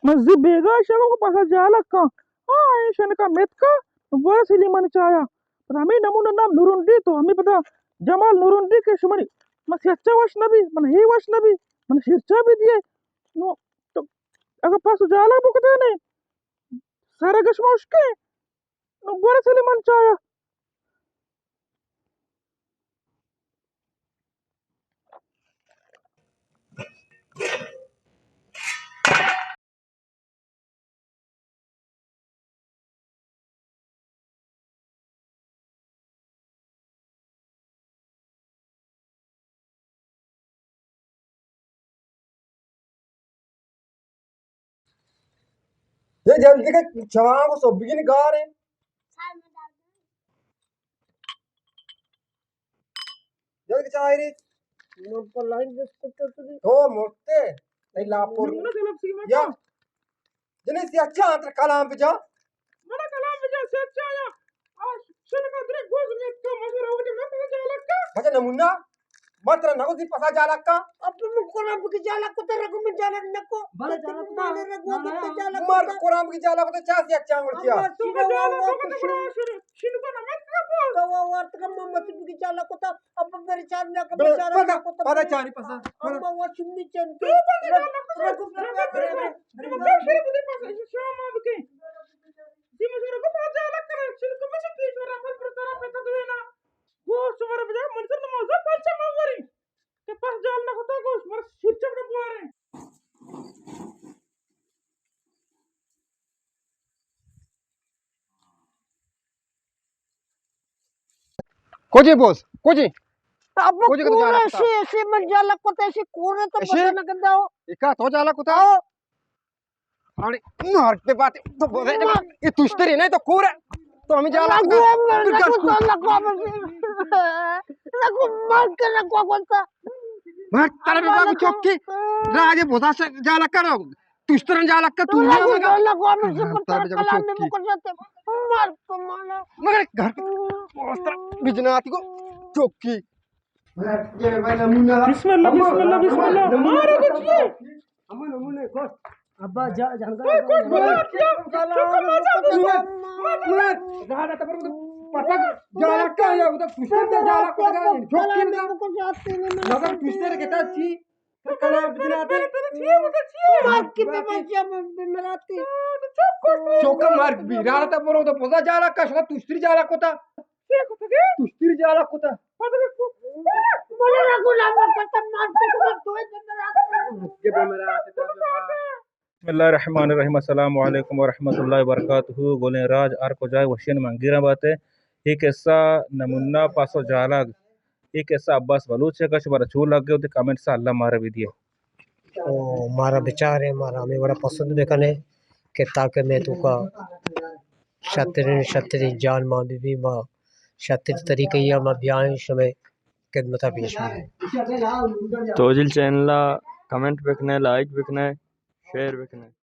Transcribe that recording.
من زی بیگا شگو کو پسا جالک کن. ہاں، اے شنکا متکا، بورا سلی من چایا. پر ہمیں نمونہ نام نورنڈی تو، ہمیں پتا جمال نورنڈی کے شماری. من سیچا وش نبی، من ہی وش نبی، من شیرچا بھی دیے. نو، تو اگر پس جالک بکتے نے، سارا گشما اشکے، نو بورا سلی من چایا. یہ جلدی کا چواں کو سب بگن گار ہیں. جلدی چاہ رہی. تو مرتے. نہیں لاپور. یا. جنہیں سی اچھا انتر کلام بجا. منا کلام بجا سی اچھا یا. آ، شنکا درے گوز نیت کا مجبور ہو گئے، میں تو جالک کا. بچا نمونہ. ما ترا نگو سی پسا جالک کا. اب من قرآن کی جالک کو ترا کو من جالک نکو. بڑا جالک کو. مر قرآن کی جالک کو تو چاہ سی اچھا انگل کیا. تو جالک کو تو بڑا شروع. شنکا نمت کا بول. تو وارت کا ممت کی جالک کو تا. اب میرے چار نہ کو بڑا، چار پتا، نہ کو تو پتا چاری پسا. اب وہ چمی چن. تو پتا جالک کو. کجے بوس، کجے؟ اب کجے کدو کون جالا ہے کتا؟ ایسے، ایسے من جالا کتا، ایسے کون ہے تو ایسے؟ پتہ نہ کرتا ہو. ایکا تو جالا کتا؟ ہاں. اڑے، مارتے بات، تو بولے، یہ تشتری نہیں تو کور ہے. تو ہمیں جالا کتا. لگو، لگو، لگو، لگو، مار کے لگو کتا. مار ترے بابا چوکی. راجے بودا سے جالا کرو. تشترن جالک کا تو تو نہ لگو، مگا. تو لگو، ہمیں سے ہاں، پر ترا ترا بجا کلام میں چوکی. مکر جاتے. مار کو مانا. مگر گھر کے پوسٹر بجناتی کو چوکی. بسم اللہ، بسم اللہ، بسم اللہ. مارو کو چیے. ابا جا، جان کا. کوئی، کوئی بلا کیا؟ چوکا ماتا. مار، مار. پتہ جالک کا یا ادھر تشتر جالک کو چوکی. مگر تشتر کتا چی؟ کلام بجناتے. مارک بی مجا بمراتی. چوکا مارک بی. راتا برو تو پوزا جالا کا، شما تشتری جالا کتا. تشتری جالا کتا. مجا نہ گلام کتا مارک تو بمراتی. بسم اللہ الرحمن الرحیم. السلام علیکم ورحمۃ اللہ وبرکاتہ. گلیں راج ہر کجائے وشین منگیرہ باتے. یہ قصہ نمونہ پاسو جالگ. یہ قصہ عباس بلوچ ہے، کہ شمارا چو لگے ہوتے کمنٹس اللہ مارا بھی دیے. او مارا بچارے، مارا ہمیں بڑا پسند بکنے کہ تاکہ میں تو کا شترین، شترین جان ما بی بی، ما شترین طریقے یا ما بیائیں شمیں خدمتا پیش بی. تو جل چینل کمنٹ بکنے، لائک بکنے، شیئر بکنے.